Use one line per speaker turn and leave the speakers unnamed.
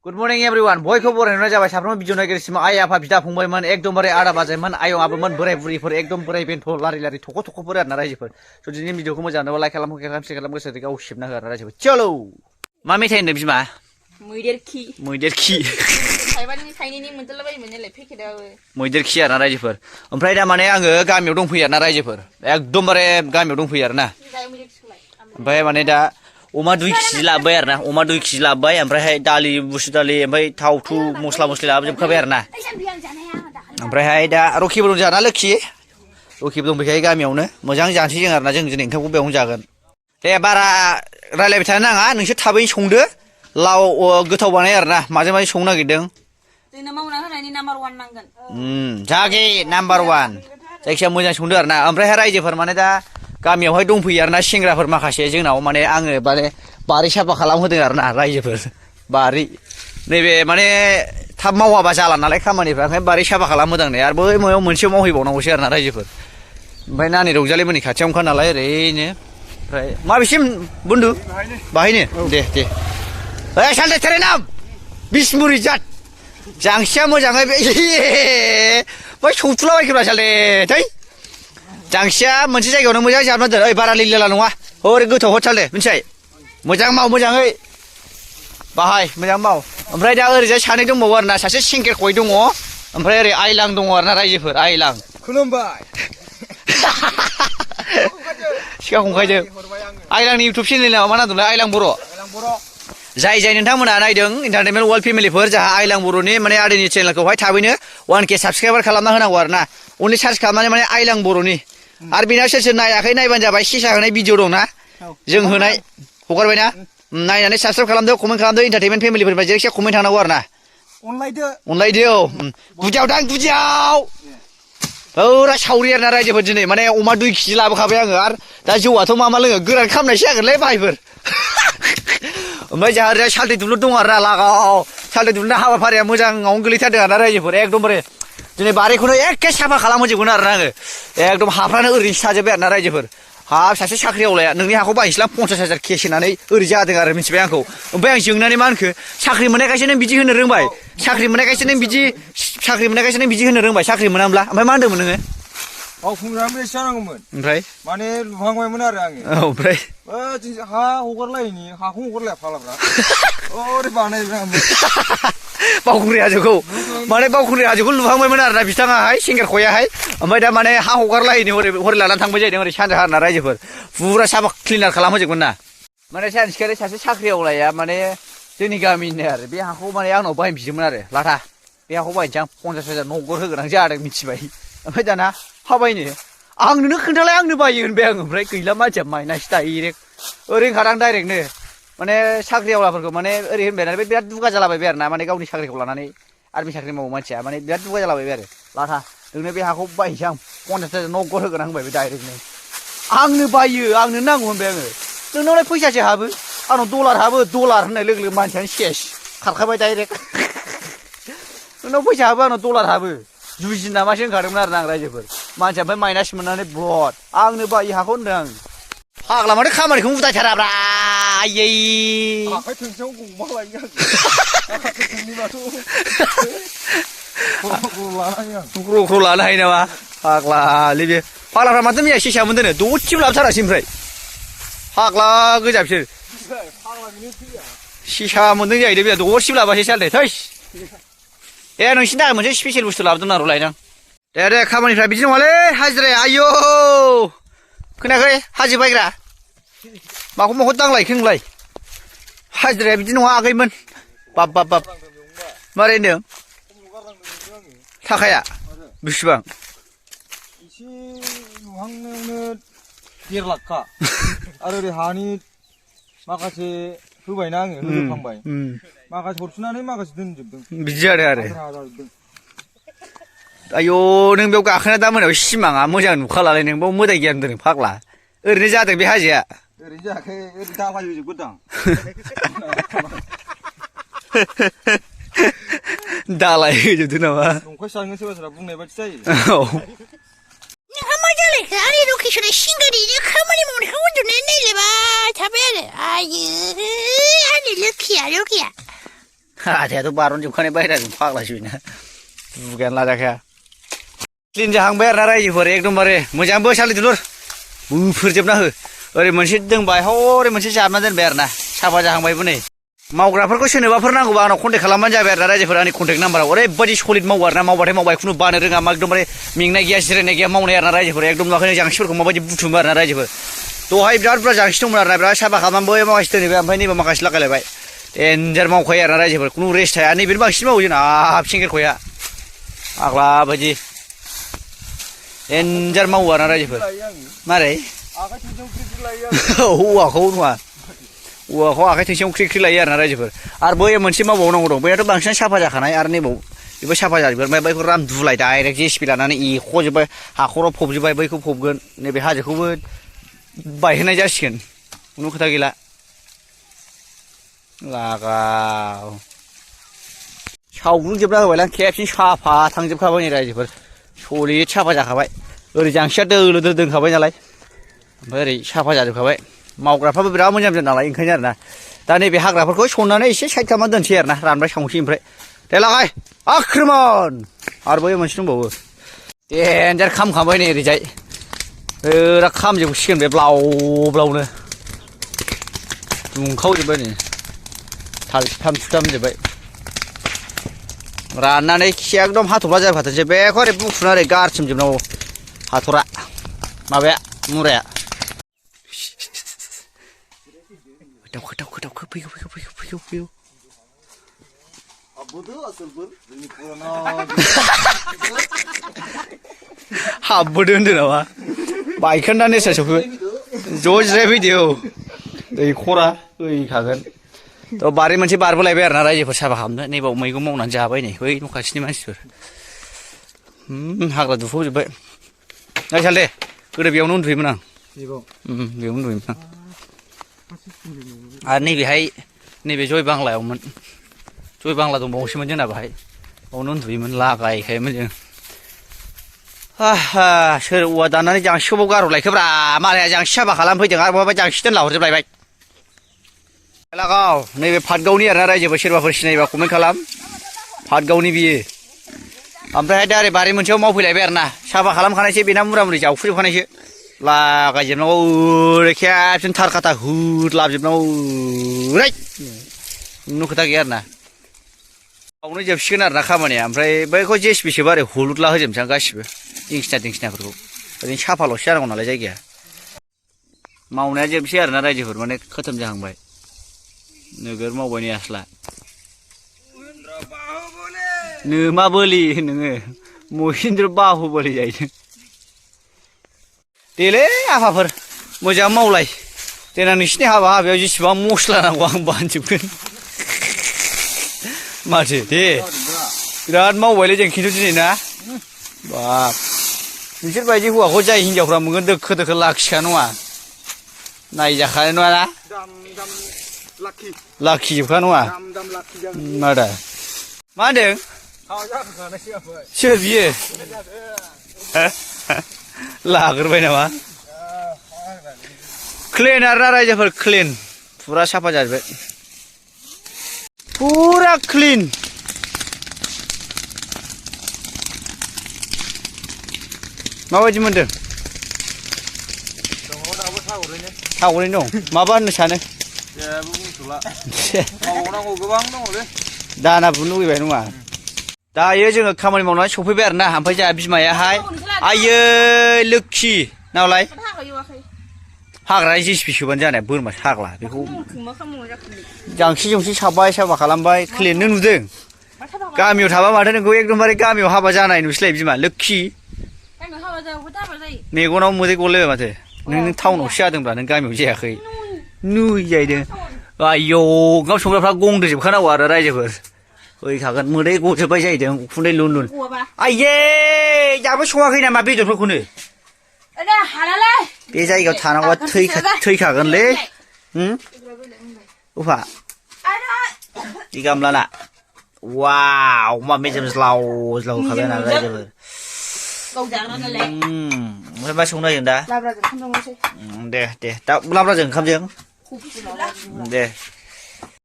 Good morning everyone. बयखौ बरायनाय जाबाय साफ्रोमबो भिडिअ नायगिरिसिम आइ आफा बिदा फंबायमोन एकदमबारे आदा बाजैमोन आयं आबैमोन बोराय बुरैफोर एकदम बोराय बेन्थ' लारि लारि थख' थख'फोर आरोना रायजोफोर स' दिनैनि भिडिअखौ मोजां मोनोबा लाइक खालाम शेयार खालाम गोसो गाव सिबना हो आरोना रायजोफोर चलो मा मेथाइ होनदों बिमा मैदेर खि मैदेर खि आरोना रायजोफोर ओमफ्राय दा माने आङो गामियाव दंफैयो आरोना रायजोफोर एकदमबारे गामियाव दंफैयो आरोना ओमफ्राय माने दा अमा 2 केजि लाबोबाय आरोना अमा 2 केजि लाबोबाय ओमफ्रायहाय दालि बुसु दालि ओमफ्राय थाव थु मस्ला मस्लि लाबोजोबखाबाय आरोना ओमफ्रायहाय दा रकिबो दं जाना लोखि रकिबो दंफैखायो गामियावनो मोजां जानोसै जों आरोना जों दिनै ओंखामखौ बेयावनो जागोन दे बारा रायलायबाय थानो नाङा नोंसोर थाबैनो संदो लाव गोथाव बानाय आरोना माजों माजों संनो नागिरदों
जोंनो मावना होनायनि नाम्बार 1 नांगोन
जागे नाम्बार 1 जायखिया मोजां संदो आरोना ओमफ्रायहाय रायजोफोर माने दा गामियावहाय दंफैयो आरोना सेंग्राफोर माखासे जोंनाव माने आङो माने बारि साफा खालामहोदों आरोना रायजोफोर बारि नैबे माने थाब मावाबा जाला नालाय खामानिफ्रा ओंखायनो बारि साफा खालामहोदों नै आरो बै मायाव मोनसेयाव मावहैबावनांगौसै आरोना रायजोफोर ओमफ्राय नानि रंजालि मोननि खाथियावनोखा नालाय ओरैनो ओमफ्राय माबेसिम बुन्दु बाहायनो दे ओइ सालथे तेरे नाम बिसमुरि जात जांसिया मोजाङै बे बै सौथुलाबायखोब्रा सालथे थै जांसिया मोनसे जायगायावनो मोजां जाबना दोन ओइ बारा लिलाला नङा हरै गोथाव हर सालथे मिथिबाय मोजां माव मोजाङै बाहाय मोजां माव ओमफ्राय दा ओरैजाय सानै दंबावो आरोना सासे सेंकेर खय दङ ओमफ्राय ओरै आइलां दङ आरोना रायजोफोर आइलां
खुलुमबाय
सिखा खंखायजों आइलांनि इउटुब चेनेलनि मा नाम दंलाय आइलां बर' जाय नोंथांमोना नायदों इन्टारटेनमेन्ट वर्ल्ड फेमिलिफोर जाहा आइलां बर'नि माने आदैनि चेनेलखौहाय थाबैनो 1K साबसक्राइबार खालामना होनांगौ आरोना अनलि सार्च खालामनानै माने आइलां बर'नि आरो बेनाव सोर नायाखै नायबानो जाबाय सेसा होनाय भिडिअ दंना जों होनाय हगारबायना नायनानै साबसक्राइब खालामदो कमेन्ट खालामदो इन्टारटेनमेन्ट फेमिलिफोरनिफ्राय जेरैखिया कमेन्ट थांनांगौ आरोना अनलायदो औ गुदियाव दां गुदियाव औरा सावरि आरोना रायजोफोर दिनै माने अमा 2 केजि लाबोखाबाय आङो आरो दा जौआथ' मा लोङो गोरान खालामनायसो जागोनलै भाइफोर ओमफ्राय जोंहा ओरै सालथे दुलुर दं आरोना लागाव सालथे दुलुरना हाबाफारिया मोजाङावनो गोलैथारदों आरोना रायजोफोर एकदमबारे दिनै बारिखौनो एखे साफा खालामहोजोबगोन आरोना आङो एकदम हाफ्रानो ओरैनोसो थाजोब्बाय आरोना रायजोफोर हाब सासे साख्रि आवलाया नोंनि हाखौ बायनोसैलां 50,000 केस होनानै ओरै जादों आरो मिथिबाय आंखौ ओमफ्राय आं जोंनानै मा होनखो साख्रि मोननायखायसो नों बिदि होनो रोंबाय साख्रि मोननायखायसो नों बिदि होनो रोंबाय साख्रि मोनाब्ला ओमफ्राय मा होनदोंमोन नोङो
मावफुंग्रायाबो एसे जानांगौमोन
ओमफ्राय
माने लुहांबायमोन आरो आङो
ओमफ्राय
हा हगारलायनि हाखौ हगारलाया फालाब्रा ओरै बानायबाय
बावखुंग्रि हाजोखौ माने बावखुंग्रि हाजोखौ लुहांबायमोन आरोना बिथाङाहाय सेंग्रा खयाहाय ओमफ्राय दा माने हा हगारलायनि हरै लानानै थांबाय जाहैदों ओरै सानजाहा आरोना रायजोफोर फुरा साफा क्लिनार खालामहोजोबगोन ना माने सानसेखालि सासे साख्रि आवलाया माने जोंनि गामिनि आरो बे हाखौ माने आंनाव बायनो बिदोंमोन आरो लाथा बे हाखौ बायनोसै आं 50,000 नगद होगोन आं जादों मिथिबाय ओमफ्राय दाना हा बायनो आंनोनो खोन्थालाय आंनो बायो होनबाय आं ओमफ्राय गैला मानसिया माइनासो डाइरेक्ट ओरै ओंखारदां डाइरेक्टनो माने साख्रि आवलाफोरखौ माने ओरै होनबाय नालाय बिराद दुगा जालाबायबाय आरो ना माने गावनि साख्रिखौ लानानै आर्मि साख्रि मावो मानसिया माने बिराद दुगा जालाबायबाय आरो लाथा नोंनो बे हाखौ बायनोसै आं 50,000 नगद होगोन आं होनबाय बे डाइरेक्टनो आंनो बायो आंनो नांगौ होनबाय आङो नोंनावलाय फैसासो हाबो आंनाव डलार हाबो डलार होननाय लोगो लोगो मानसियानो सेस खारखाबाय डाइरेक्ट नोंनाव फैसा हाबो आंनाव डलार हाबो जुजि नामासो ओंखारदोंमोन आरो आं रायजोफोर मानसिया ओमफ्राय माइनास मोननानै ब्लड आंनो बायो हाखौ होनदों आं फाग्ला माथो खामानिखौ उदायथाराब्रा आयै
आखाइ थोंसेयाव गंबा लायो
ग्र'ग्र' लानो हायो नामा फाग्लालै बे फाग्लाफ्रा माथो मैया सेसा मोनदोंनो दसेबो लाबोथारासै ओमफ्राय फाग्ला गोजा बिसोर सेसा मोनदों जाहैदों मैया दसेबो लाबोआसै सालथे थैस ए नोंसिनि थाखाय मोनसे स्पेसियेल बुस्थु लाबोदों आरो लायदां दे खामानिफ्रा बिदि नङालै हाजिराया आयौ खोनायाखै हाजो बायग्रा माखौ दांलायखो नोंलाय हाजिराया बिदि नङा आगैमोन बाब मारै होनदों थाखाया बेसेबां
एसे लुहांनायावनो 1.5 लाखखा आरो ओरै हानि माखासे होबायना आङो होखांबाय माखासे हरफिननानै माखासे दोनजोबदों
बिदि जादों आरो आयौ नों बेयाव गाखोना दा मोनायाव सिमाङा मोजां नुखालालै नों बेयाव मोदाय गियान दोनदों फाग्ला ओरैनो जादों बे हाजोआ
ओरैनो जायाखै ओरै दालायहोजोबगोनदां
दालाय होजोबदों नामा
दंखाय सारनो सोरबा बुंनाय बायदि जायो
औ
नोंहा मा जालायखो आंनि लकेसना सिंगारिनो खामानि मावनायखौ उन्दुनानै नायलायबाय थाबाय आरो आयो आंनि लोखिया
आधायाथ' बारनजोबखानाय बायह्राजों फाग्लासो बेना दुगायानो लाजाखाया क्लिन जाहांबाय आरोना रायजोफोर एकदमबारे मोजांबो सालिदुलुर बुफोरजोबना हो ओरै मोनसे दोंबाय हरै मोनसे जाबना दोनबाय आरोना साफा जाहांबायबो नै मावग्राफोरखौ सोरनोबाफोर नांगौबा आंनाव कन्टेक्ट खालामबानो जाबाय आरोना रायजोफोर आंनि कन्टेक्ट नाम्बाराव ओरैबायदि सलिड मावो आरोना मावबाथाय मावबाय खुनु बानो रोङा मा एकदमबारे मेंनाय गैया जिरायनाय गैया मावनाय आरोना रायजोफोर एकदम नुवाखै जांसिफोरखौ माबायदि बुथुमो आरोना रायजोफोर दहाय बिराद बुरजा जांसि दंमोन आरोना बिराद साफा खालामनानै माखासे दोनहैबाय ओमफ्राय नैबे माखासे लागायलायबाय देन्जार मावखायो आरोना रायजोफोर खुनु रेस्ट थाया नैबेनो बांसिन मावो जोंना सिंगेरखया आग्ला बायदि देन्जार मावो आरोना रायजोफोर मारै
आखाइ थोंसेयाव ख्रि लायो
औवाखौ नङा औवाखौ आखाइ थोंसेयाव ख्रि ख्रि लायो आरोना रायजोफोर आरो बै मोनसे मावबावनांगौ दं बैयाथ' बांसिन साफा जाखानाय आरो नैबाव बेबो साफा जाजोबगोन ओमफ्राय बैखौ रामदुलाय डाइरेक्ट जेसिपि लानानै एख'जोब्बाय हाखराव फबजोब्बाय बैखौ फबगोन नैबे हाजोखौबो बायहोनाय जासिगोन खुनु खोथा गैला लागाव सावग्लुंजोबना होबायलां खेबसेनो साफा थांजोबखाबाय नै रायजोफोर सलिड साफा जाखाबाय ओरै जांसिया दोलो दोलो दोनखाबाय नालाय ओमफ्राय ओरै साफा जाजोबखाबाय मावग्राफ्राबो बिराद मोजां मोजां नालाय ओंखायनो आरोना दा नैबे हाग्राफोरखौ सननानै एसे साइड खालामना दोनसै आरोना रानबाय सावनोसै ओमफ्राय दे लागाय आक्रमन आरो बै मोनसे दंबावो देन्जार खामखांबाय नै ओरैजाय बिराद खामजोबसिगोन बे ब्लाव ब्लावनो दुंखावजोब्बाय नै थाल थुथाम जोब्बाय राननानै एकदम हाथफ्ला जाफाथोंसै बेखौ ओरै बुखुना ओरै गारसिमजोबनांगौ हाथरा माबाया मुराया खोथाव फैगौ हाबबोदो होनदों नामा बायखोन्दा नेचार सफैबाय ज' जिरायफैदो औ दैखरा फैखागोन थ' बारि मोनसे बारबोलायबाय आरोना रायजोफोर साफा खालामनो नैबाव मैगं मावनानै जाबाय नै बै न' खाथिनि मानसिफोर हाग्रा दुफावजोब्बाय नायसाल दे गोदो बेयावनो उन्दुयोमोन आं बेयावनो उन्दुयोमोन आं आरो नैबेहाय नैबे जय बांलायावमोन जय बांला दंबावोसोमोन जोंना बाहाय बावनो उन्दुयोमोन लागायखायोमोन जों सोर औवा दाननानै जांसिखौबाव गारहरलायखोब्रा मालाया जांसि साफा खालामफैदों आरो बहाबा जांसि दोनलाहरजोबलायबाय लागाव नैबे पाटगावनि आरोना रायजोफोर सोरबाफोर सिनायोबा कमेन्ट खालाम पाटगावनि बियो ओमफ्राय दा ओरै बारि मोनसेयाव मावफैलायबाय आरोना साफा खालामखानायसो बेना मुरा मुरि जावफुजोबखानायसो लागायजोबनांगौ ओरै खेबसेनो थार खाथा होदलाबजोबनांगौ ओरै खुनु खोथा गैया आरोना बावनो जोबसिगोन आरोना खामानिया ओमफ्राय बैखौ जेसिपि सोबा ओरै हुलुदला होजोबनोसै आं गासिबो दिंसिनाफोरखौ ओरैनो साफाल'सो जानांगौ नालाय जायगाया मावनाया जोबसै आरोना रायजोफोर माने खोथोम जाहांबाय नोगोर मावबाय नै आसला नोमा बोलि नोङो महेन्द्र बाहुबलि जाहैदों देलै आफाफोर मोजां मावलाय देनां नोंसिनि हाबायाव जेसेबां मस्ला नांगौ आं बानजोबगोन माथो दे बिराद मावबायलै जों खिन्थु दिनै ना बाब नोंसोरबायदि हौवाखौ जाय हिनजावफ्रा मोनगोन दोखो दोखो लाखिखा नङा नायजाखानाय नङा ना लाखि जोबखा नङा मादा मा होनदों सोर बियो लाग्रोबाय नामा क्लिन आरोना रायजोफोर क्लिन फुरा साफा जाजोबबाय फुरा क्लिन माबायदि मोनदों थावरैनो दं माबा होननो सानो
मावनांगौ गोबां दङलै
दाना बुनो लुगैबाय नङा दायो जोङो खामानि मावनानै सफैबाय आरोना ओमफ्राय जोंहा बिमायाहाय आयै लोक्षि नावलाय हाग्रा जेसिपि सोबानो जानाय बोरमा साग्ला बेखौ जांसि साब्बाय साफा खालामबाय क्लिननो नुदों गामियाव थाबा माथो नोंखौ एकदमबारे गामियाव हाबा जानाय नुसैलाय बिमा लोक्षि मेगनाव मोदै गलायबाय माथो नों टाउनावसो जादोंब्ला नों गामियाव जायाखै नुय जाहैदों आयौ ओंखाम संग्राफ्रा गंदोजोबखानांगौ आरो रायजोफोर फैखागोन मोदै गजोब्बाय जाहैदों उखुन्दै लुन लुन आइये दाबो सङाखै नामा बेदरफोरखौनो बे जायगायाव थानांगौबा थैखागोनलै उफा बे गामलाना वाव मा मेजेम ज्लाव ज्लाव होखाबाय ना रायजोफोर ओमफ्राय मा संनो नागिरदों दा दे दा लाब्राजों ओंखामजों दे